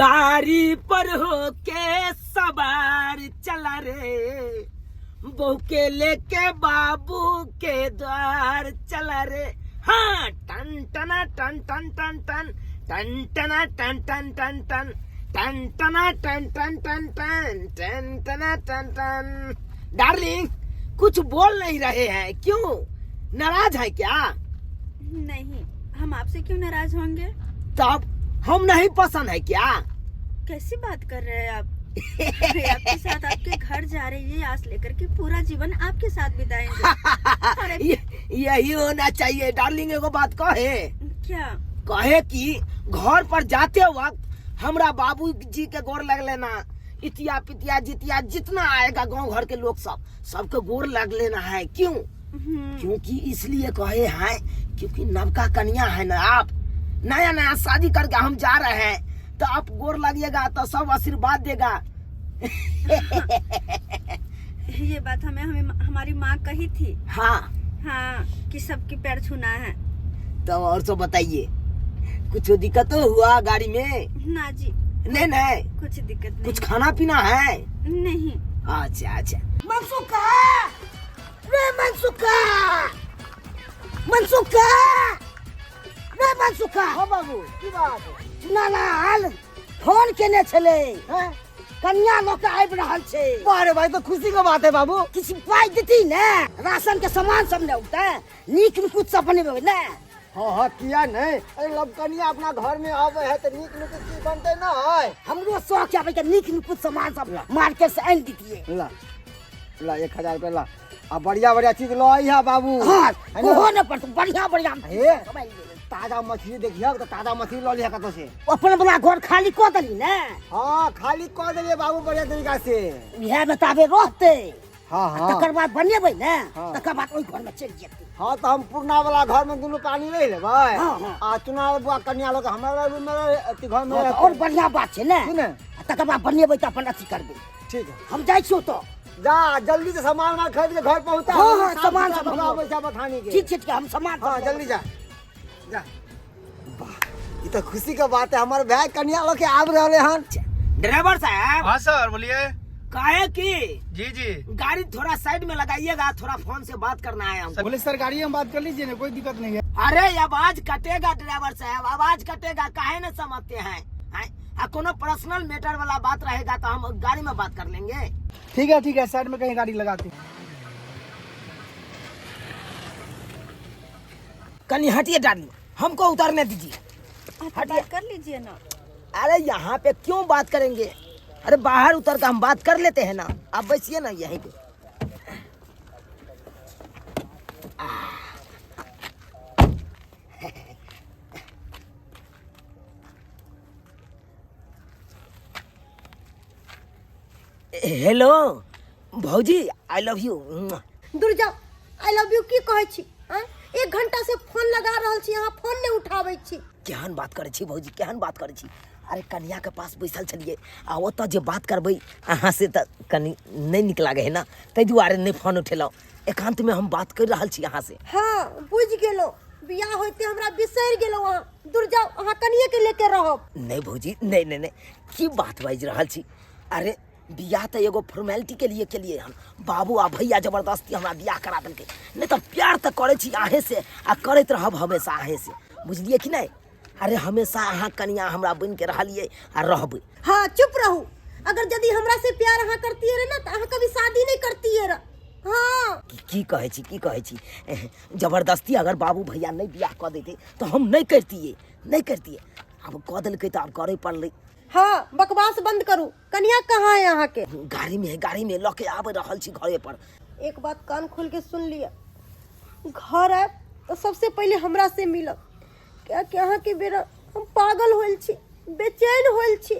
गाड़ी पर होके सवार चला रे, बहू के लेके बाबू के द्वार चला रे। हाँ, टन टना टन टन टन टन टन टना टन टन टन टन टन टना टन टन टन टन टन टना टन टन। डार्लिंग, कुछ बोल नहीं रहे हैं, क्यों नाराज है क्या? नहीं, हम आपसे क्यों नाराज होंगे? तब हम नहीं पसंद है क्या? कैसी बात कर रहे हैं आप? मैं आपके साथ आपके घर जा रही है आस लेकर कि पूरा जीवन आपके साथ बिताएंगे। अरे यही होना चाहिए डार्लिंग। एगो बात कहे? क्या? कहे कि घर पर जाते वक्त हमरा बाबूजी के गोर लग लेना, इतिया पितिया जितिया जितना आएगा गांव घर के लोग सब सबके गोर लग लेना है। क्यों? क्योंकि इसलिए कहे हैं क्योंकि नवका कन्या है ना, आप नया नया शादी करके हम जा रहे हैं, तो आप गोर लगिएगा तो सब आशीर्वाद देगा। ये बात हमें हमें हमारी माँ कही थी। हाँ। हाँ, कि सबके पैर छूना है। तो और सब बताइए, कुछ दिक्कत हुआ गाड़ी में? ना जी। नहीं नहीं, कुछ दिक्कत नहीं। कुछ खाना पीना है? नहीं। अच्छा अच्छा। मनसुखा रे, मनसुखा, मनसुखा रे, मनसुखा। हाँ बाबू, की बात? चुनालाल फोन केने छले, हैं? कन्या लऽ के आबि रहल छै। अरे भाई, तो खुशी के बात है बाबू। किछु पाइ देती ने, राशन के सामान सब ने उठते, नीक नुकुत सब बनेबै ने। हाँ हाँ, किया नहीं। अरे लवकनिया अपना घर में आवे है तो नीक नुकुत चीज बनते ना है। हमरो शौक आबै के नीक नुकुत सामान सब मार्केट से आनि दितियै। ला ला, 1000 रुपया ला, आ बढ़िया बढ़िया चीज लो आई है बाबू। हाँ। है ना? ओहो ने पड़तौ, बढ़िया बढ़िया। हे, ताजा मछली देखियो तो ताजा मछली लो लिया कतौ से। अपन वाला घर खाली कऽ देली ने? हाँ, खाली कऽ देलियै बाबू, बढ़िया तरीका से। इएह में ताबे रहते। हाँ हाँ। तकर बाद बनेबै ने, हाँ। तकर बाद ओहि घर में चलि जेतै। हाँ, तो हम पुरना वाला घर में दुनू पानी रहि लेबै। हाँ, हाँ। आ चुनाव बुआ कन्या लोग हमरा रूम में रह- अथी घर में हाँ, तऽ रहतै। और बढ़िया बात छै ने। की ने? आ तकर बाद बनेबै तऽ अपन अथी करबै। ठीक है। हम जाइ छियौ तऽ। जा, जल्दी से सामान वामान खरीद के घर पहुंचा। हाँ, हाँ, साफ सामान सुथरा सब हम आबै छै बथानी के। ठीक छै, ठीक छै, हम सामान सब हाँ, जल्दी जा जा। वाह, ई तो खुशी के बात है, हमारे भाई कन्या लोग के आब रहले हन। ड्राइवर साहब। हाँ सर, बोलिए। काहे की जी जी, गाड़ी थोड़ा साइड में लगाइएगा, थोड़ा फोन से बात करना है हमको। बोले सर, गाड़ी हम बात कर लीजिए ना, कोई दिक्कत नहीं है। अरे आवाज कटेगा ड्राइवर साहब, आवाज कटेगा, काहे न समझते हैं, हैं? आ कोनो पर्सनल मैटर वाला बात रहेगा तो हम गाड़ी में बात कर लेंगे। ठीक है ठीक है, साइड में कहीं गाड़ी लगाते हैं। कहीं हटिए डार्लिंग, हमको उतारने दीजिए। आप हटिए। बात कर लीजिए ना। अरे यहाँ पे क्यों बात करेंगे, अरे बाहर उतर कर हम बात कर लेते हैं ना, आप बैठिए ना यहीं पे। हेलो भौजी, I love you. दूर जाओ, I love you की कहै छी? आँय, एक घंटा से फोन लगा रहल छी, अहाँ फोन नहि उठाबै छी। केहन बात करै छी भौजी, केहन बात करै छी? अरे कन्या के पास बैसल छलियै आ ओतऽ जे बात करबै अहाँ से तऽ कनि नहि नीक लागै है ना, ताहि दुआरे नहि फोन उठेलहुँ। एकांत में हम बात कर रहल छी अहाँ से। हाँ बुझि गेलहुँ, बियाह होइते हमरा बिसरि गेलहुँ अहाँ। दूर जाओ, अहाँ कनिए के लेके रहब। नहि भौजी, नहि नहि नहि, की बात बाजि रहल छी? अरे बियाह तऽ एगो फॉर्मेलिटी के लिए केलियै हन, बाबू आ भैया जबरदस्ती हमरा बियाह करा देलकै, नहि तऽ प्यार तऽ करै छी अहें से आ करैत रहब हमेशा अहें से, बुझलियै कि नहि? अरे हमेशा अहाँ कनिया हमरा बनि के रहलियै आ रहबै। हाँ चुप रहू, अगर यदि हमरा से प्यार अहाँ करतियै रहे ना तऽ अहाँ कभी शादी नहीं करतियै रहे। हाँ। की कहै छी, की कहै छी? जबरदस्ती अगर बाबू भैया नहि बियाह कऽ दैते तऽ हम नहि करितियै, नहि करितियै। आब कऽ देलकै तऽ आब करै पड़लै। हाँ बकवास बंद करू, कनिया कहाँ है अहाँ के? गाड़ी में है, गाड़ी में लऽ के आबि रहल छी घरे पर। एक बात कान खोल के सुन लिअ, घर आयब तऽ सबसे पहिले हमरा से मिलब, कियाकि अहाँ के बेरा हम पागल होल छी, बेचैन होल छी।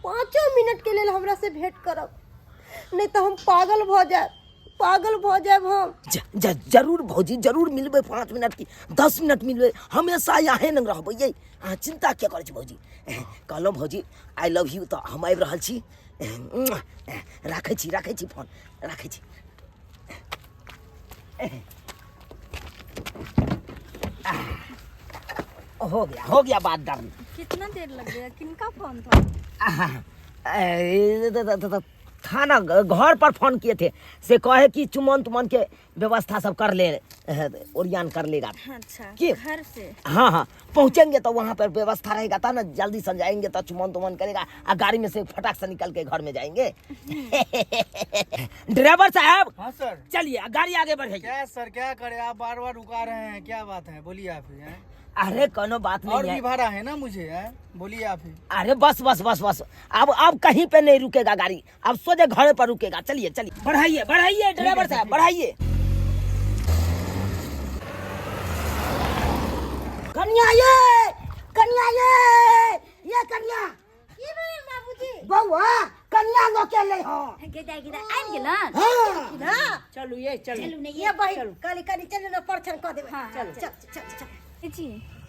5 मिनट के लेल हमरा से भेंट करब, नहीं तऽ हम पागल भऽ जायब, पागल भऽ जायब हम। जरूर भौजी, जरूर मिलबै, 5 मिनट की 10 मिनट मिलबै, हमेशा यहाँ नंग रहबै। ये अहाँ चिंता किया करै छी भौजी? कहलहुँ भौजी I love you, तऽ हम आबि रहल छी। राखै छी, राखै छी फोन, राखै छी। हो गया, हो गया बात डर। कितना देर लग गया? किनका फोन था? आहा, ए, थाना घर पर फोन किए थे, से कहे कि चुमन तुमन के व्यवस्था सब कर ले, ओरियान कर लेगा। अच्छा। की? घर से? हाँ हाँ, पहुंचेंगे तो वहाँ पर व्यवस्था रहेगा था ना, जल्दी से जाएंगे तो चुमन तुमन करेगा आ गाड़ी में से फटाक से निकल के घर में जाएंगे। ड्राइवर साहब। हाँ सर। चलिए गाड़ी आगे बढ़ाइए। क्या सर, क्या करे, आप बार बार रुका रहे हैं, क्या बात है, बोलिए आप ही, हैं? अरे कोनो बात और नहीं भी है। भाड़ा है ना मुझे, हैं? बोलिए आप ही। अरे बस बस बस बस, अब कहीं पे नहीं रुकेगा गाड़ी, अब सोझे घर पर रुकेगा। चलिए चलिए, बढ़ाइए बढ़ाइए ड्राइवर साहब बढ़ाइए। कन्या ये, कन्या ये, ये कन्या। की भेल बाबूजी? बौआ कन्या लऽ के अयलै हँ। गेदा गेदा आबि गेलन? हाँ। ना चलू ये चलू। चलू ने। ये बहिन कनी कनी चलू ना, परछन कऽ देबै। हाँ, चल चल चल चल। जी।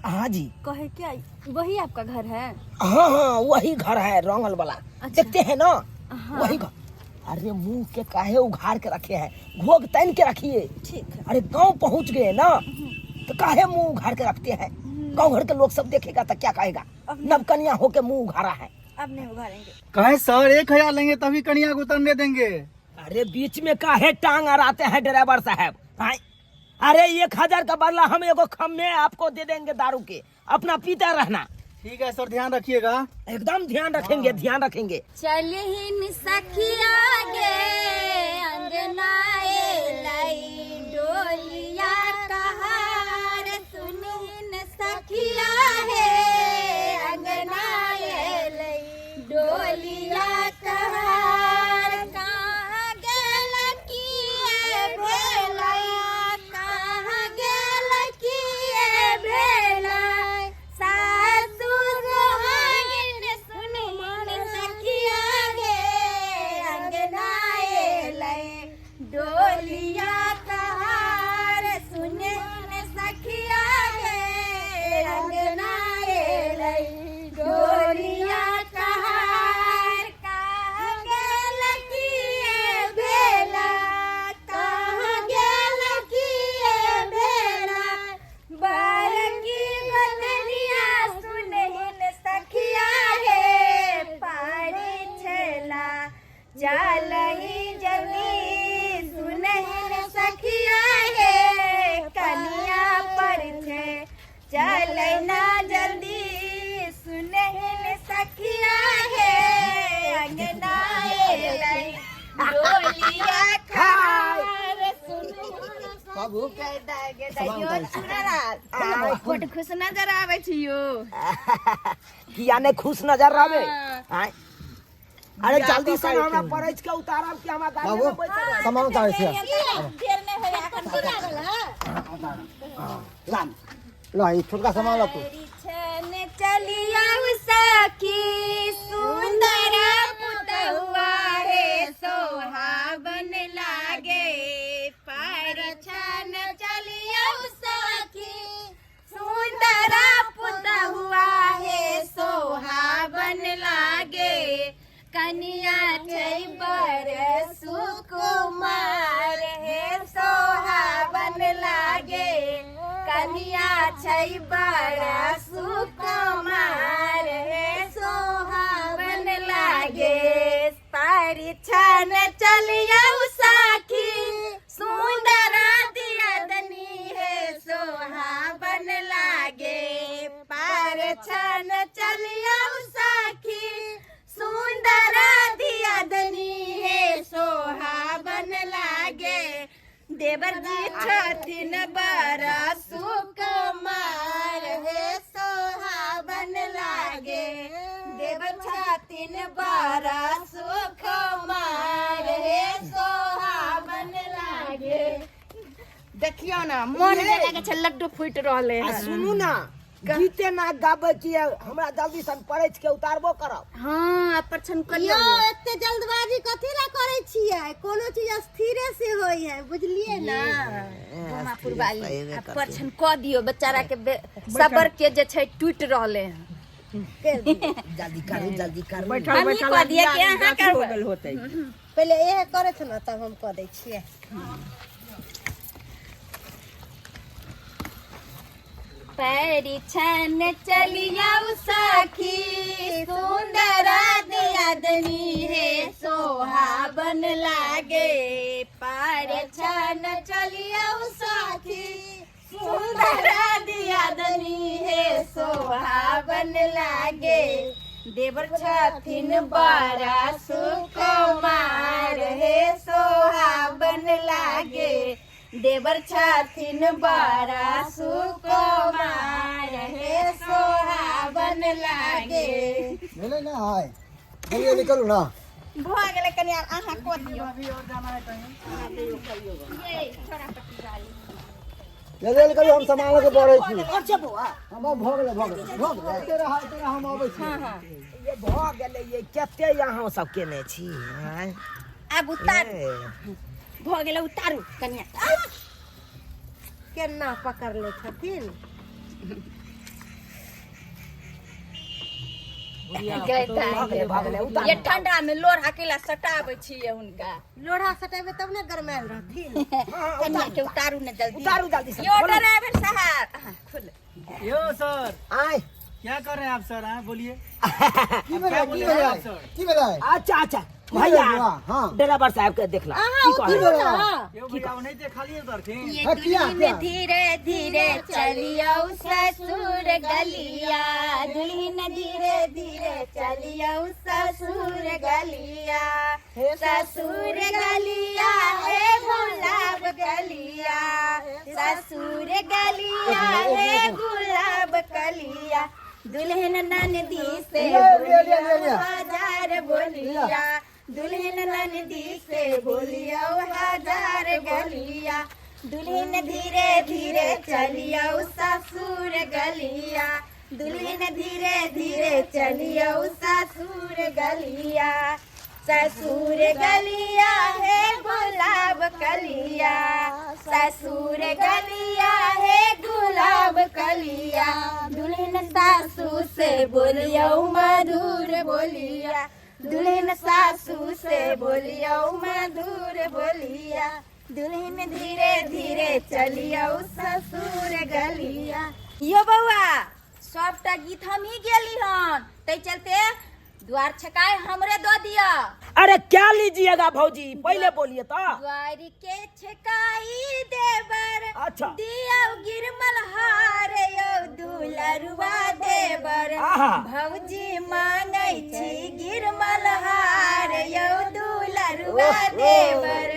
हाँ जी। कहे क्या वही आपका घर है? हाँ हाँ, वही घर है रंगल वाला। अच्छा। देखते हैं ना। हाँ। वही घर। अरे मुंह के काहे उघाड़ के रखे हैं, घोग तन के रखिए। ठीक है। अरे गांव पहुंच गए ना तो काहे मुंह उघाड़ के रखते हैं, गांव घर के लोग सब देखेगा तो क्या कहेगा, नवकनिया होके मुंह उघाड़ा है। अब नहीं उघाड़ेंगे। कहे सर 1000 लेंगे तभी कन्या को उतरने देंगे। अरे बीच में काहे टांग अड़ाते हैं ड्राइवर साहब? आए? अरे 1000 का बदला हम एगो खम्मे आपको दे देंगे दारू के, अपना पीता रहना। ठीक है सर, ध्यान रखिएगा। एकदम ध्यान रखेंगे, ध्यान रखेंगे। चलहिन सखिया गे अंगनाए लाई डोलिया कहार, सुनहिन सखिया हे अंगनाए लाई डोलिया कहार, कहाँ गेल किए भेलै, कहाँ गेल किए भेलै, सासु सोहागिन सुनहिन सखिया गे अंगनाए लै डोलिया कहार, सुनहिन सखिया गे अंगनाए लै डोलिया कहार, कहाँ गेल किए भेला, कहाँ गेल किए भेला, बड़की बदनिया सुनहिन सखिया हे पारी छेला चलही जल्दी, सुनहिन सखिया हे कनिया पर छे चलै ना जल्दी, सुनहिन सखिया हे अंगना एलै डोलिया खार, सुनहिन। बाबू। गेदा गेदा यो सुनलाल, बड खुश नजर आबै छी यो। किया ने खुश नजर रहे? हाँ। आय? अरे जल्दी से हमरा परैछ के उतारब कि हमरा गाड़ी बाबू में बैठल रहब। सामान उतारै छियै। देर नहि होय एखन। की लागल है? ला ला, ई छोटका सामान लऽ तू। छन चलिया सखी सुंदर पुतहुआ हे सोहावन लागे, पर छन चलिया सखी सुंदर पुतहुआ हे सोहावन लागे, कनिया छै बर सुकुमार हे सोहावन लागे, कनिया छै बर सुकुमार हे सोहावन लागे, परिछन चलियौ सखी सुंदर दियदनी हे सोहावन लागे, परिछन चलियौ सखी सुंदर दियदनी हे सोहावन लागे, देवर जी छथिन बड़ा सुकुमार हे सोहावन लागे, देवर छथिन बड़ा सुकुमार हे सोहावन लागे। देखियौ ना मन जे लागे छै लड्डू फूटि रहलै आ हन। सुनू ना, गीते ना गाबै छियै, हमरा जल्दी सन परैछ के उतारबो करब। हाँ, परछन यौ करियौ। एते जल्दबाजी कथी ला करै छियै? कोनो चीज स्थिरे से होइ है, बुझलियै ना? गोमापुर वाली आ परछन कऽ दियौ बेचारा के, सबर के जे छै टूटि रहलै हन। जल्दी करू जल्दी करू। हमही कऽ दियै कि अहाँ करबै? पहिले इहे करै छै ने, तब हम कऽ दै छियै। परिछन चलिया सखी सुंदर दियादनी हे सोहाबन लागे। परिछन चलिया सखी सुंदर दियादनी हे सोहाबन लागे। देवर छथिन बड़ा सुकुमार हे सोहाबन लागे। देवर छथिन बड़ा सुकुमार हे सोहाबन लागे। भेलै ने आइ जल्दी निकलू ना। भऽ गेलै, कनि आब अहाँ कऽ दियौ। अभी और जाना है कहीं? ये छोड़ा पट्टी वाली। जल्दी निकलू, हम सामान लऽ के बढ़ै छी। अच्छा बौआ। हम भऽ गेलै, भऽ गेलै, भऽ गेलै। तेरा तेरा हम अबै छी। ये भऽ गेलै, ये कते अहाँ सब केने छी आँय? आब उतारू। ए, भऽ गेलै, उतारू कनिया। केना पकड़ले छथिन। भऽ गेलै, भऽ गेलै, उतारू। ये ठंडा में लोढ़ा केला सटाबै छियै हुनका। लोढ़ा सटेबै तब ने गरमायल रहथिन। कनिया के उतारू ने जल्दी। उतारू जल्दी से। यो ड्राइवर साहब, अहाँ खोल। यो सर। आइ क्या कर रहे हैं आप सर? हाँ बोलिए। की भेलै? क्या की बोले भेलै? आप सर? की भेलै? अच्छा अच्छा की भैया। भेलै बौआ? हाँ। ड्राइवर साहब के देखला अहाँ की उतरू कहै? ना। यो भैया नहीं थे, खाली उतरथिन। ये हाँ, किया, दुल्हन किया? धीरे धीरे चलियो ससुर गलिया, दुल्हन धीरे धीरे चलियो ससुर गलिया, ससुर गलिया हे गुलाब गलिया, ससुर गलिया हे गुलाब कलिया। दुल्हन ननदी से लिया, लिया, लिया, लिया, लिया। हजार बोलिया, दुल्हन ननदी से बोलियो हजार गलिया। दुल्हन धीरे धीरे चलियो ससुर गलिया, दुल्हन धीरे धीरे चलियो ससुर गलिया, ससुर गलिया हे गुलाब कलिया, ससुर गलिया हे गुलाब कलिया। दुल्हन सासू से बोलियो मधुर बोलिया, दुल्हन सासू से बोलियो मधुर बोलिया। दुल्हन धीरे धीरे चलियो ससुर गलिया। यो बौआ, सबटा गीत हम ही गेली हन, तै चलते द्वार छकाय हमरे दऽ दिअ। अरे क्या लीजिएगा भौजी, पहले बोलिए तो। द्वार के छकाई देवर। अच्छा। दियौ गिरमल हार यौ दुलरुआ देवर। आहा। भौजी मांगै छी गिरमल हार यौ दुलरुआ देवर,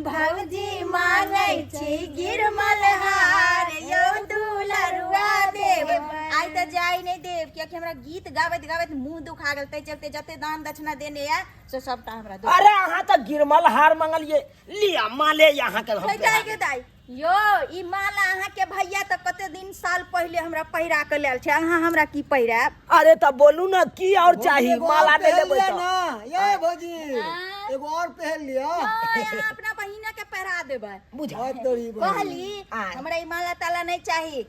भौजी मांगै छी गिरमल हार यौ दुलरुआ देवर। आइ तऽ जाय नहि देब, कियाकि हमरा गीत गाबैत गाबैत मुंह दुखा गेल, ताहि चलते जते दान दक्षिणा देने ये से सबटा हमरा दो। अरे अहाँ तऽ गिरमल हार मंगलिए, लिया माले यहाँ के हम हे दाइ गे दाइ, यो ई माला अहाँ के भैया तऽ कते दिन साल पहिले हमरा पहिरा के लेल छै, अहाँ हमरा की पहिरायब? अरे तऽ बोलू ना की और चाही, एगो और माला नहीं पहन लेबै लिअ तऽ। ना ये भौजी, आँ? एगो और पहन लिअ। ओय, अहाँ अपना बहिना के पहिरा देबै। बुझा बहुत तोरी बहिन। कहली आँ। हमरा ई माला ताला नहीं चाही,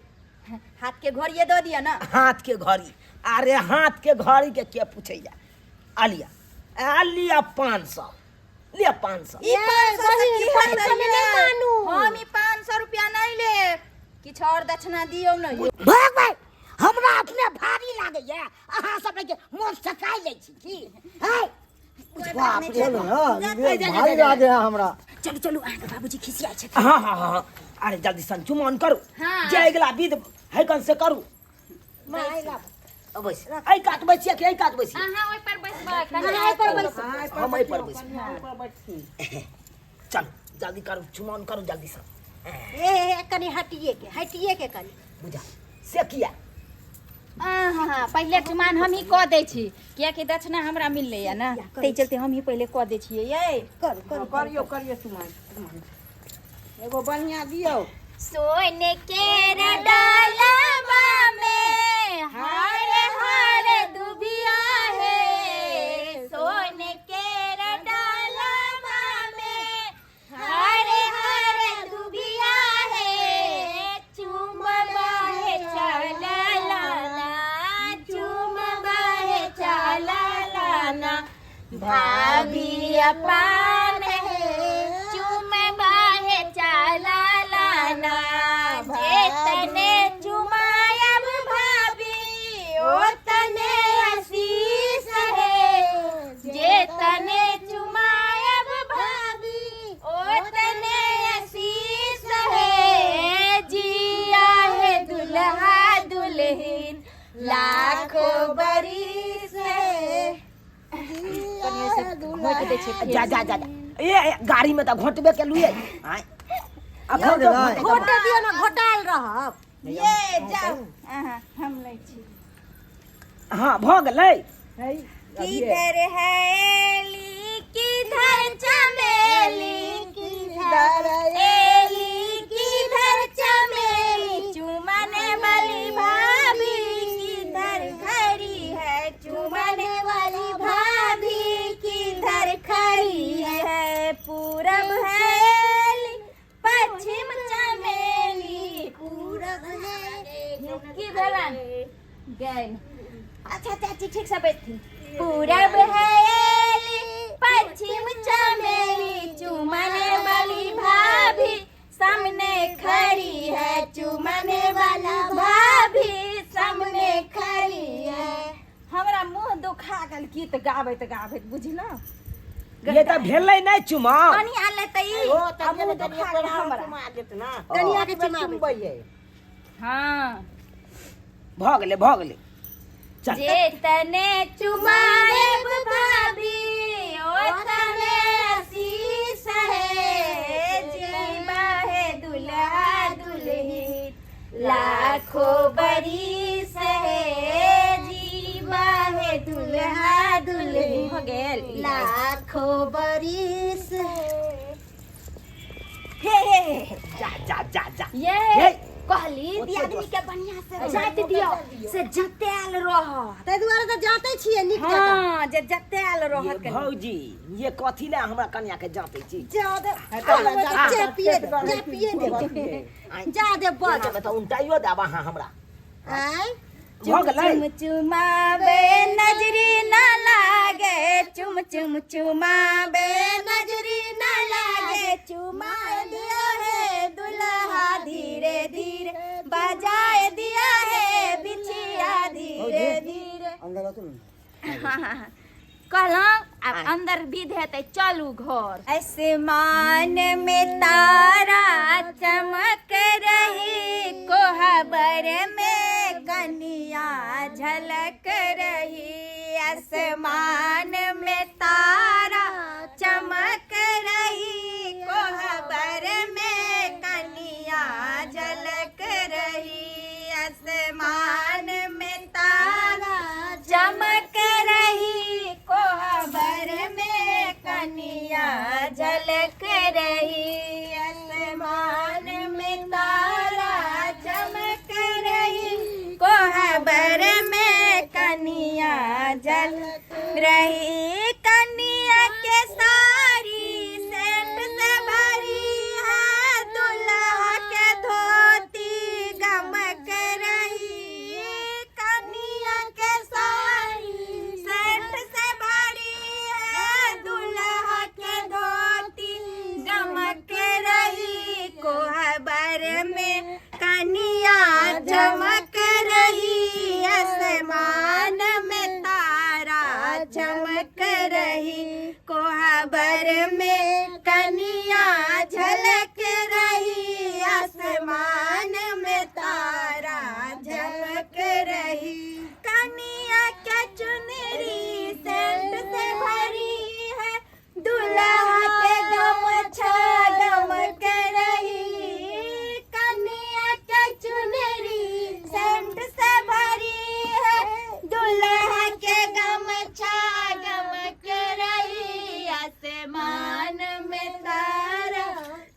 हाथ के घड़िए दऽ दिअ ना। हाथ के घड़ी? अरे हाथ के घड़ी के के पूछैया? आलिया आलिया 500 लिया, 500। ई 500 से की बहिन, हेतै 500 में यै? नहि मानू। हम ई 500 रुपया नहीं लेब, किछु और दक्षिणा दियौ ने यौ। भाग भाई, हमरा अपने भारी लागैया, अहाँ सब के मोन सकाइ लै छी की है? कोइ बात नहि छै। चलू ना, भारी लागे है हमरा। चलू चलू, अहाँके बाबूजी खिसियाइ छथिन। हाँ हाँ हाँ हाँ। अरे जल्दी सन चुमान करू। हाँ। जे अगिला विध है कन से करू। बैस, एहि कात बैसिए कि एहि कात बैसिए? अहाँ ओहि पर बैसबै कनि। अहाँ एहि पर बैसू। हम एहि पर बैसबै। चलू जल्दी करू, चुमान करू जल्दी से। ए ए, कनि हटिए के, हटिए के कनि। बुझा से किया? हाँ, पहिले चुमान हम ही कऽ दै छी, कियाकि दक्षिणा हमरा मिललैया ने, ताहि चलते हम ही पहिले कऽ दै छियै। यै करू करू। करियो करियो सुमान, एगो बढ़िया दियौ। सोने के डालवा में हर हर दुबिया है, सोने के डालवा में हर हर दुबिया है। चुमबा है चला लाना, चुमबा है चला लाना, भाभी अपान है। चुमबा है चला लाना, जेतने चुमाया घोटि दै छै फेर। जा जा जा जा। ए ए, गाड़ी में तऽ घोटबे केलू ये आँय। अखन तो घोटे के घोटे दियौ ने घोटायल रहब ये जाउ अहाँ हम लै छी हाँ भऽ गेलै किधर है एली किधर चमेली किधर एली किधर चमेली चुमाने वाली भाभी किधर खड़ी है चुमाने वाली भाभी किधर खड़ी है पूरब है एली पश्चिम चमेली पूरब है की भेलन गैल अच्छा चाची ठीक से बैठथिन पूरब है एली पश्चिम चमेली चुमाने वाली भाभी सामने खड़ी है चुमाने वाला भाभी सामने खड़ी है हमरा मुंह दुखा गेल गीत गाबैत गाबैत बुझलहुँ ये तऽ भेलै नहि चुमाव कनी आनले तऽ ई ओ आ तऽ मुंह दुखा गेल हमरा ना कनिया के चुमाबै चुमबै हाँ भऽ गेलै भऽ गेलै चल जे तने चुमाएब भाभी ओ तने आशीष है जीवा है दुल्हा दुल्ही लाखों बरिस है जीवा है दुल्हा दुल्ही हो गेल लाखों बरिस हे हे हे जा जा जा जा ये हे। कहली दियादनी के बढ़िया से जात दियो से जतायल रह ताहि दुआरे तऽ जाते छियै नीक जकाँ हाँ जे जतायल ये रहत कनी। भौजी ये कथी ले हमरा कन्या के जाते छी जा दे चाय पिए दे चाय पिए दे जा दे बज एना में तऽ उल्टाइयो देब अहाँ हमरा आँय भऽ गेलै चुम चुमाबे नजरी न लागे चुम चुम चुमाबे नजरी न लागे चुमा दिया है दुल्हा धीरे धीरे बजाए दिया है बिछिया धीरे धीरे अंदर आतो ने हाँ हाँ हाँ कहलहुँ आब अंदर विध हेतै चलू घर आसमान में तारा चमक रही कोहबर में कनिया झलक रही आसमान में तारा चमक रही कोहबर में कनिया झलक रही आसमान में तारा चमक रही कोहबर में कनिया झलक रही आसमान में तारा चमक रही कोहबर में कनिया झलक रही कनिया के साड़ी सेंट से भरी है दुल्हा के धोती गमक रही कनिया के साड़ी सेंट से भरी है दुल्हा के धोती गमक रही कोहबर में कनिया चमक रही आसमान में तारा चमक रही कोहबर में कनिया झलक रही आसमान में तारा झलक रही कनिया के चुनरी सेंट से भरी है दुल्हा के गमछा गमक रही कनिया के चुनरी सेंट से भरी है दुल्हा के गमछा गमक रही आसमान में तारा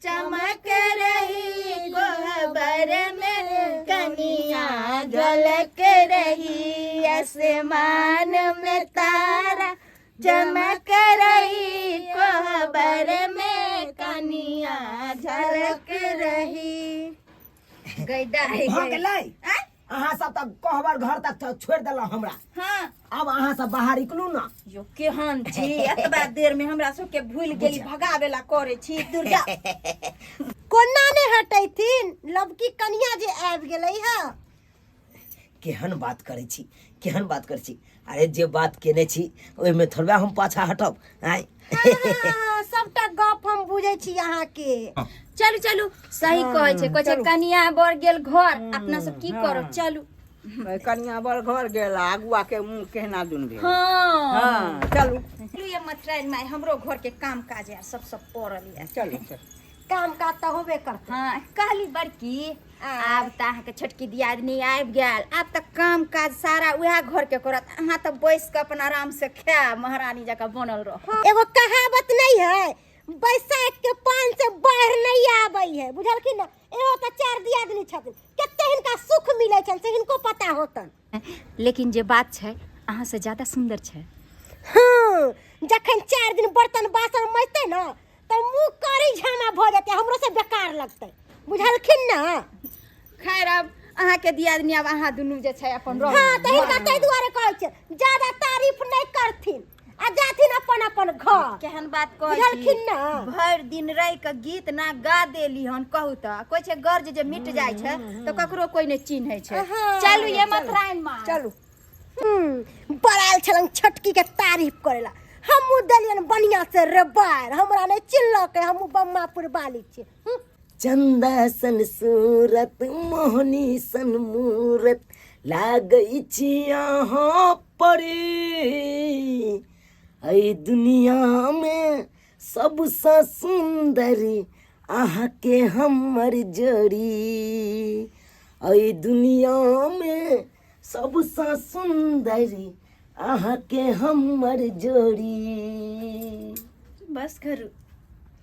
चमक रही कोहबर में कनिया झलक रही आसमान में तारा चमक रही कोहबर में कनिया झलक रही गैदा है भऽ गेलै अहाँ सब तऽ कोहबर घर तक तऽ छोड़ि देलहुँ हमरा हाँ आब अहाँ सब बाहर निकलू ने यो केहन छी एतबा देर में हमरा सबके भूल गेली भगावे ला करे छी दुर्गा कोना ने हटेथिन लबकी कनिया जे आबि गेलै हँ केहन बात करै छी केहन बात करै छी अरे जे बात केने छी ओहिमे थोड़बे हम पाछा हटब आँय हाँ, सबटा गप हम बुझै छी अहाँके चलू चलू सही कहै छै कहै छै कनिया बर गेल घर अपना सब की करब चलू कनिया बर घर गेल आ अगुआ के मुँह केहना दुन भेल। हाँ। हाँ, चलू। चलू ये मथराइन माय, हमरो घर के काम काज यार सब सब पड़ल या। चलू चलू। काम काज तऽ होबे करतै। हाँ, कहली बड़की, आब तऽ अहाँके छोटकी दियादनी आबि गेल, आब तऽ काम काज सारा उएह घर के करत, अहाँ तऽ बैस कऽ अपन आराम से खायब, महारानी जकाँ बनल रहब। एगो कहावत नहीं है, बैसाख के पान से बाढ़ नहीं आबै है, बुझलखिन ना? एगो तऽ चारि दियादनी छथिन, कते हिनका सुख मिलै छनि से हिनको पता होतन। लेकिन जे बात छै, अहाँ से ज्यादा सुंदर छै। हाँ, जखन 4 दिन बर्तन बासन मजतै ना तऽ मुँह कारी झामा भऽ जेतै, हमरो से बेकार लगतै, बुझलखिन ना? खैर, आब अहाँके दियादनी, आब अहाँ दुनू जे छै अपन रहू। हाँ, तऽ हिनका ताहि दुआरे कहै छियै ज्यादा तारीफ नहि करथिन आ जाथिन अपन अपन घर। केहन बात कहै छी? बुझलखिन ना? भरि दिन रहि कऽ गीत ना गा देली हन। कहू तऽ, कोइ छै गर्ज जे मिट जाइ छै तऽ ककरो कोइ नहि चिन्है छै। हाँ, चलू ये मथराइन माँ, चलू। बड़ायल छलन छोटकी के तारीफ करेला, हमहूँ देलियन बढ़िया से रबार, हमरा नहीं चिल्लकै, हमहूँ बम्मापुर बाली छी। चंदा सन सूरत मोहनी सन मूरत लागै छी अहाँ परी, एहि दुनियामे सबसँ सुन्दरी अहाँके हमर जोड़ी, एहि दुनियामे सबसँ सुन्दरी अहाँके हमर जोड़ी। बस करू,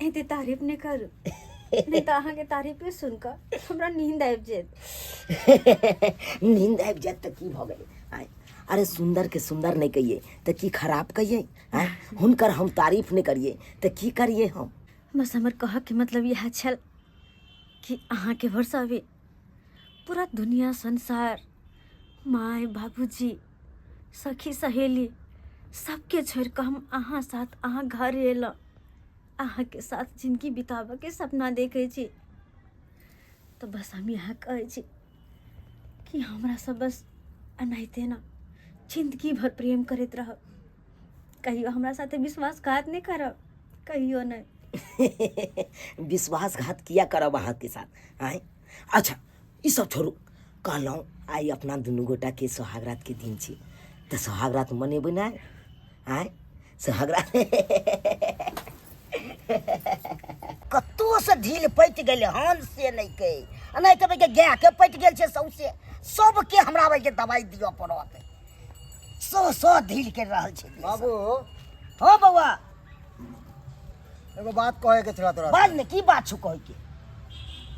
एते तारीफ नहि करू, नहि तऽ अहाँके तारीफे सुनि कऽ हमरा नींद आबि जायत। नींद आबि जायत तऽ की भऽ गेलै? आँय, अरे सुन्दर के सुन्दर नहि कहियै तऽ की खराब कहियै? आँय, हुनकर हम तारीफ नहि करियै तऽ की करियै हम? बस हमर कहऽके मतलब इएह छल कि अहाँके भरोसा भी पूरा दुनिया संसार, माय बाबूजी, सखी सहेली सबके छोड़ि कऽ हम अहाँ साथ अहाँ घर एलहुँ, अहाँके साथ जिनगी बिताबऽके सपना देखै छी। तऽ बस हम इएह कहै छी कि हमरा सब बस एनाहिते ने जिन्दगी भर प्रेम करैत रहब, कहियो हमरा साथे विश्वासघात नहि करब, कहियो नहि। विश्वासघात किया करब अहाँके साथ? आँय, अच्छा ई सब छोड़ू, कहलहुँ आइ अपना दुनू गोटाके सोहागरातके दिन छी, तऽ सोहागरात मनेबै ने? आँय, सोहागरात। कतहुसँ ढील पटि गेलै हन से नहि कहि, आ नहि तऽ के गायके पटि गेल छै सौँसे, सबके हमरा के दवाइ दिअ पड़त। सौ सौ ढील करि रहल छै। बाबू। हँ बौआ। एगो बात कहे के छला तोरा। बाज ने, की बात छौ कहे के?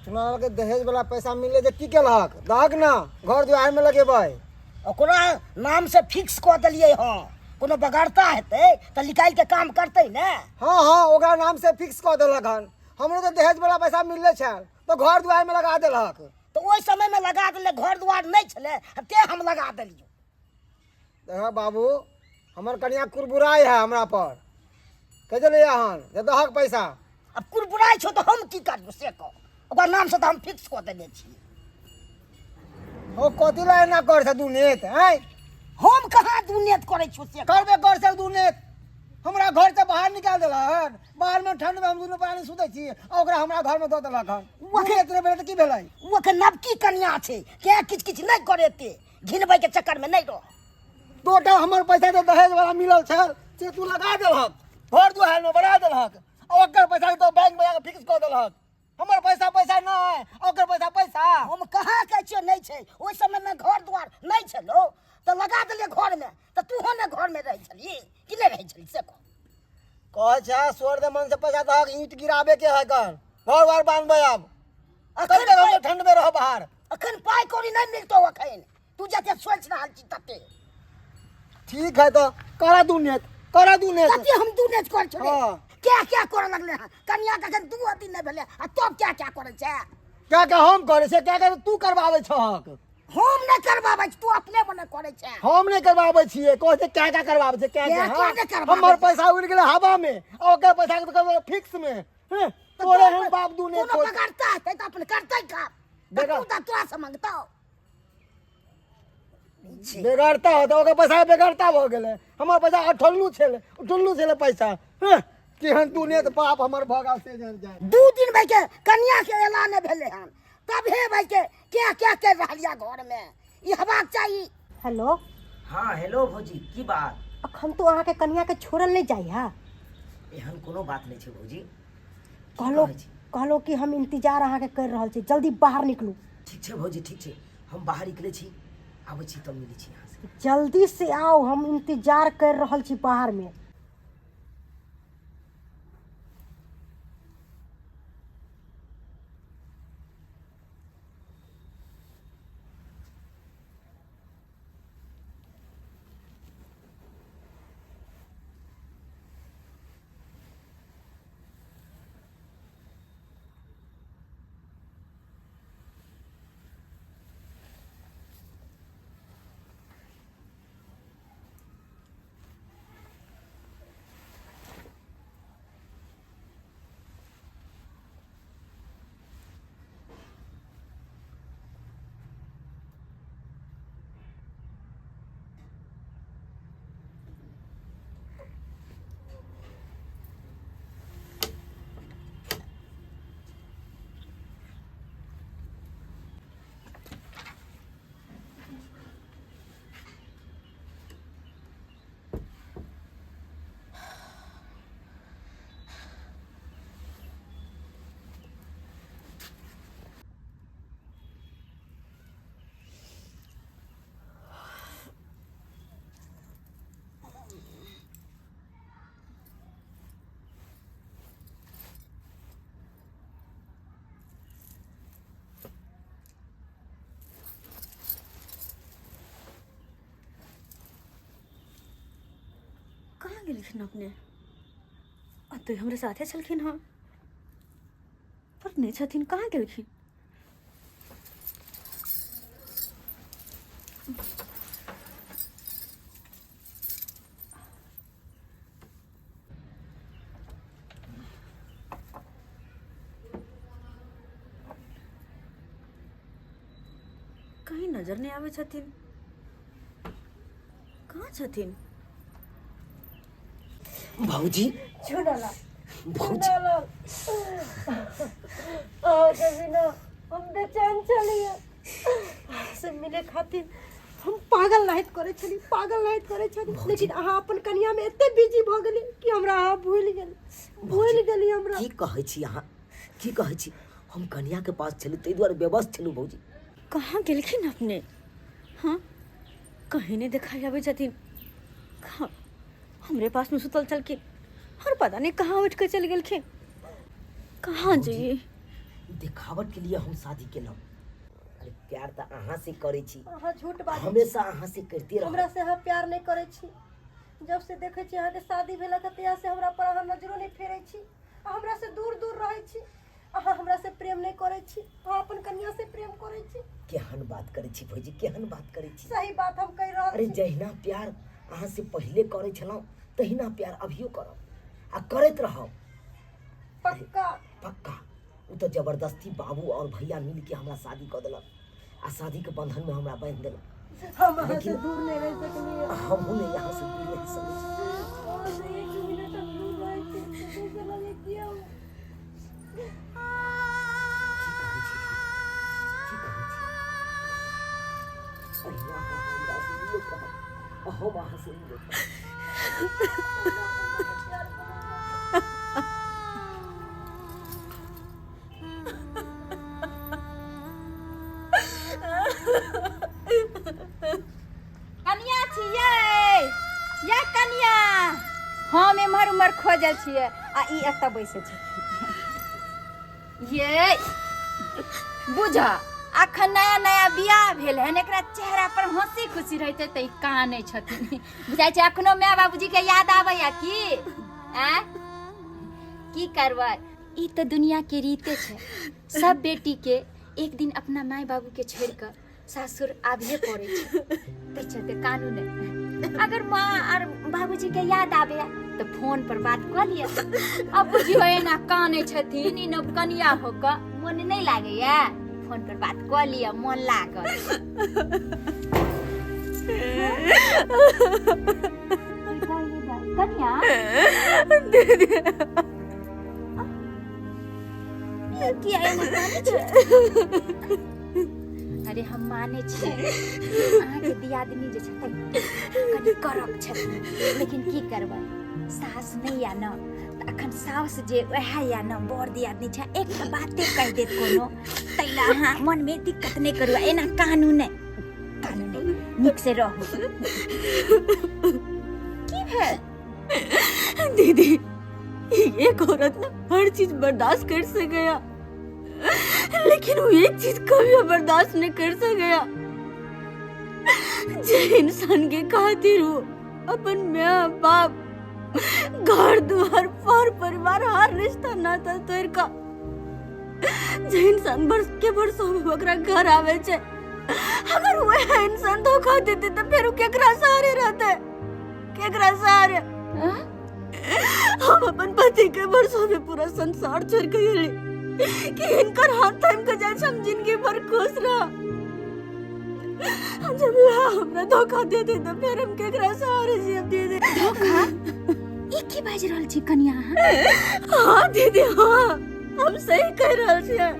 चुनाव के दहेज वाला पैसा मिले जे की केलहक? दहक ना घर दुआर में लगेबै। ओकरा नाम से फिक्स कऽ देलियै हँ, कोनो बगड़ता हेतै तऽ निकालि के काम करतै ने। हाँ हाँ, ओकरा नाम से फिक्स कऽ देलक हन। हमरो तऽ दहेज वाला पैसा मिलले छल तऽ घर दुआर में लगा देलक। तऽ ओहि समय में लगा देले, घर दुआर नहि छलै ते हम लगा देलियै। देखऽ बाबू, हमर कनिया कुरबुराइ है हमरा पर, कहि देलियै हन जे दहक पैसा। अब कुरबुराइ छौ तऽ हम की करबो से कह, ओकरा नाम से तऽ हम फिक्स कऽ देने छियै। ओ कथी ला एना कर छै दुनेत? आँय, हम कहाँ दुनेत करै छियौ से कह। करबे कर छै दुनेत, हमरा घर से बाहर निकाल देलक हन, बाहर में ठंड में हम दुनू प्राणी सुतै छी आ ओकरा हमरा घर में दऽ देलक हन। दुनेत नहि भेलै तऽ की भेलै? ओ अखन नवकी कनिया छै, तें किछु किछु नहि करेतै, घिनबै के चक्कर में नहि रह। टोटल हमर पैसा जे दहेज वाला मिलल छल से तू लगा देलहक, घर दुआर में बढ़ा देलहक, आ ओकर पैसा तो बैंक में जाके फिक्स कऽ देलहक। हमर पैसा पैसा नहि, ओकर पैसा पैसा। हम कहाँ कहै छियौ नहि छै, ओहि समय में घर दुआर नहि छलौ तऽ लगा देलियै घर में, तऽ तूहो ने घर में रहै छलही कि नहि रहै छलही से कह। कहै छै स्वर्ग मन से पैसा दहक, ईंट गिराबे के है, घर घर वार बांधबै आब। अखन तक हम ठंड में रह बाहर। अखन पाई कौड़ी नहीं मिलतो, अखन तू जते सोच रहल छी तते। ठीक है तो करा दू नेत, करा दू नेत। कते हम दू नेत कर छोड़े? हाँ। क्या क्या करे लगले हन? कनिया के अखन 2 दिन नहीं भेले आ तब क्या क्या करे छै? क्या क्या हम करे छै, क्या क्या तू करबाबै छहक? हम नहीं करबाबै छी, तू अपने मने करे छै। हम नहीं करबाबै छियै, कहै छै क्या क्या करबाबै छै, क्या क्या क्या, क्या हाँ। नहीं करबाबै हमर छै। पैसा उड़ि गेलै हवा में आ ओकर पैसा के तो फिक्स में। हैं, तऽ तोरे तोरा हम बाप दू ने कोनो बगड़ता हेतै तऽ अपन करतै काम। तऽ बेगर- तू तऽ तोरा से मंगतौ। बेगरता होतै, ओकर पैसा बेगरता भऽ गेलै, हमर पैसा अठल्लू छलै, उठल्लू छलै पैसा। हैं, केहन तू ने तऽ बाप हमर भऽ गेल से जान जाए। 2 दिन भाई के कनिया के एला नहि भेलै हन तबहे भाई के क्या क्या कर रहल या घर में। ई हेबाक चाही। हेलो। हाँ हेलो भौजी, की बात? अखन तो अहाँके कनिया के छोड़ल नहि जाइ है। एहन कोनो बात नहि छै भौजी। कहलो कहलो कि हम इंतजार अहाँके कर रहल छी, जल्दी बाहर निकलू। ठीक छै भौजी, ठीक छै, हम बाहर निकले छी, आबै छी तब मिलै छी अहाँ से। जल्दी से आओ, हम इंतजार कर रहल छी बाहर में। कहाँ गेलखिन अपने? अतऽ हमरे साथे छलखिन हँ, पर नहि छथिन, कहाँ गेलखिन? कहीं नजर नहि आबै छथिन, कहाँ छथिन? भौजी, चुनला भौजी, अहाँके बिना हम बेचैन छलियै। से मिले खातिर हम पागल नाहित करै छली, पागल नाहित करै छली, लेकिन अहाँ अपन कनियामे एते बिजी भऽ गेली कि हमरा अहाँ भूलि गेली, भूलि गेली हमरा। की कहै छी अहाँ, की कहै छी? हम कनिया के पास छलहुँ ताहि दुआरे व्यवस्थ छलहुँ भौजी। कहाँ गेलखिन अपने? हाँ, कहीं नहि देखाइ आबै छथिन। कहाँ हमरे पासमे सुतल छलखिन और पता नहीं कहाँ उठि कऽ चलि गेलखिन। कहाँ जइए? देखावट के लिए हम शादी केलहुँ। अरे प्यार तऽ अहाँ से करै छी। अहाँ झूठ बाजै छी। हमेशा अहाँ से करिते रहब। हमरा से अहाँ प्यार नहि करै छी। जब से देखै छी अहाँके शादी भेलक तहिया से हमरा पर अहाँ नजरो नहि फेरै छी, हमरा से दूर दूर रहै छी। अहाँ हमरा से प्रेम नहि करै छी, अहाँ अपन कन्या से प्रेम करै छी। केहन बात करै छी भौजी, केहन बात करै छी? सही बात हम कहि रहल अरे छी। जहिना प्यार अहाँ से पहिले करै छलहुँ तहिना प्यार अभियो करब आ करैत रहब। पक्का? पक्का। ओ तऽ जबरदस्ती बाबू और भैया मिल के हमरा शादी कऽ देलक आ शादी के बंधन में हमरा बांधि देलक। हम अहाँ से लेकिन दूर नहि रहि सकलियै। हमहूँ नहि यहाँ से दूर रहि सकै छी। अहाँ से एक मिनट हम दूर रहै छी तऽ ऐसा लगै कि हम की कहै छी, की कहै छी? अहिना अहाँ हमरा से मिलैत रहब आ हम अहाँ से मिलैत रहब। कनिया छियै या कनिया? हम एम्हर उम्हर खोजल छियै आ ई एतऽ बैसे छै। ये बुझ, अखन नया नया बियाह भेल हन, एकरा चेहरा पर हंसी खुशी रहते तऽ ई कानै छथिन। बुझाइ छै अखनो माय बाबूजी के याद आबैया की? आँय, की करबै, ई तऽ दुनिया के रीते छै। सब बेटी के एक दिन अपना माय बाबू के छोड़ि कऽ सासुर आबिए पड़ै छै, ताहि चलते कानू नहि। अगर माँ आर बाबूजी के याद आबे तऽ फोन पर बात कऽ लिअ। अब बुझियो एना कानै छथिन ई नव कनिया हो कऽ, मोन नहि लागैया? फोन पर बात कऽ लिअ, मोन लागत। कनिया दीदी, किया एना कानै छै? अरे हम मानै छियै अहाँके दियादनी जे छथिन कनि कड़क छथिन, लेकिन की करबै, सास नहि या न, तऽ अखन साउस जे वएह या न, बड़ दियादनी छै, एकटा बाते कहि देत कोनो, ताहि लए अहाँ मनमे दिक्कत नहि करू, एना कानू नहि, कानू नहि, नीक से रहू। की भेल दीदी? एक औरत ना हर चीज बर्दाश्त कर सकेया, लेकिन वो एक चीज कभी बर्दाश्त नहीं कर सकेया, जे इंसान के खातिर वो अपन माँ बाप, घर द्वार, पर परिवार, हर रिश्ता नाता तोड़ का, जे इंसान बरस के बरसों में ओकरा घर आवे छे, अगर वह इंसान धोखा देते तो फिर वो केकरा सहारे रहते, केकरा सहारे? हम अपन पति के बरसों में पूरा संसार छोड़ के गेली कि इनकर हाथ थाम के जाए हम जिंदगी भर खुश रह। जब वह हमरा धोखा दे दे तो फिर हम केकरा सहारे जियब दीदी? धोखा? ई की बाजि रहल छी कनिया अहाँ? हाँ दीदी, हाँ, हम सही कह रहल छियै।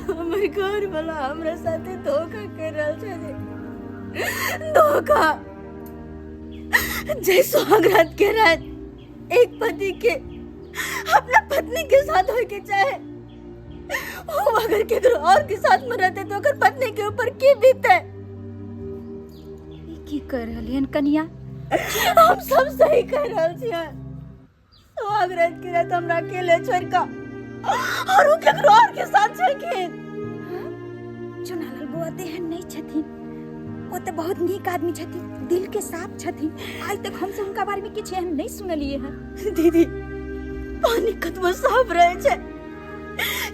हमर घर वाला हमरा साथे धोखा कर रहल छै, धोखा। जय सुहागरात के रात एक पति के अपना पत्नी के साथ होए के चाहे, वो अगर केकरो और के साथ में रहते तो ओकर पत्नी के ऊपर की बीते? ई की कर रहलियन कनिया? हम सब सही कह रहल छियै। सुहागरात के रात हमरा अकेले छोड़ के और वो केकरो और के साथ छलखिन। चुनालाल बौआ तऽ एहन नहि छथिन, ओ तऽ बहुत नीक आदमी छथिन, दिल के साफ छथिन। आइ तक हमसब हुनका बारे में किछु एहन नहि सुनलियै हँ। दीदी, पानी कतबो साफ रहे छै,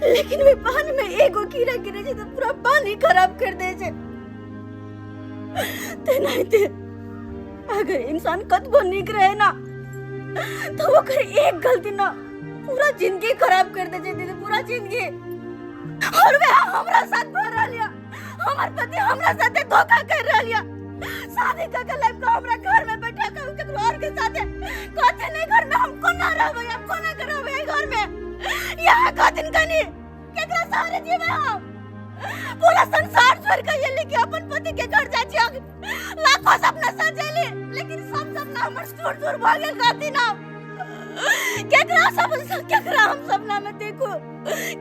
लेकिन ओहि पानी में एगो कीड़ा गिरे छै तऽ पूरा पानी खराब कर दे छै। तेनाहिते अगर इंसान कतबो नीक रहे ना, तो ओकर एक गलती ना पूरा जिंदगी खराब कर दे छै दीदी, पूरा जिंदगी। और वह हमरा साथ भर रहल या, हमर पति हमरा साथे धोखा कर रहल या। शादी कर के लाइफ को हमरा घर में बैठा के केकरो और के साथे कहते नहीं घर में हम कोना रहबै, हम कोना के रहबै एहि घर में? यहाँ कहथिन कनी केकरा सहारे जीवे हम? पूरा संसार छोड़ के ये लेके अपन पति के घर जाय छी, लाखों सपना सजेली, लेकिन सब सपना हमर चूर चूर भऽ गेल। कहथिन हम केकरा सब, केकरा हम सपना में देखू,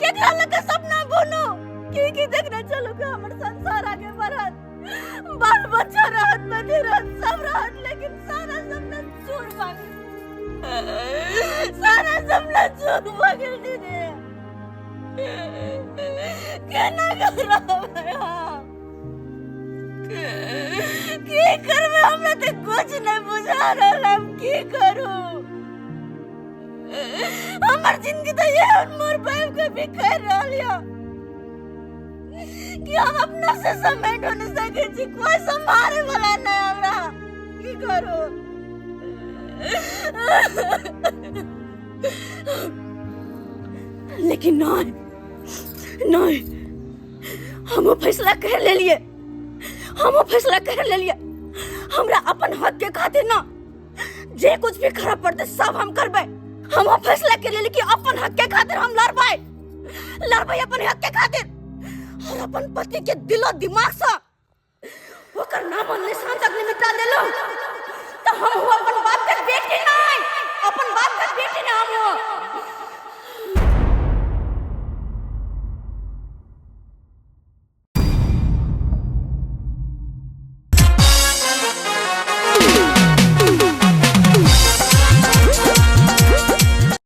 केकरा लग के सपना बुनू? की की देखने चलू के हमर संसार आगे बढ़त, बाल बच्चा रहत, पति रहत, सब रहत, लेकिन सारा सपना चूर भऽ गेल, सारा सपना चूर भऽ गेल दीदी। केना करबै हम, की करबै? हमरा तऽ कुछ नहि बुझा रहल हम की करू। हमर जिंदगी तऽ ये मोर पाइप के बिखर रहल या कि हम अपना से समेट नहीं सके छी, कोई संभाले वाला नहीं हमरा। की करू? लेकिन नहीं नहीं, हम फैसला कर लेलिए, हम फैसला कर लेलिए। हमरा अपन हक के खातिर ना जे कुछ भी खराब पड़ते सब हम करबै। हम फैसला कर लेलिए कि अपन हक के खातिर हम लड़बै, लड़बै अपन हक के खातिर, और अपन पति के दिलो दिमाग से ओकर नाम और निशान तक नहीं मिटा देलो तो हम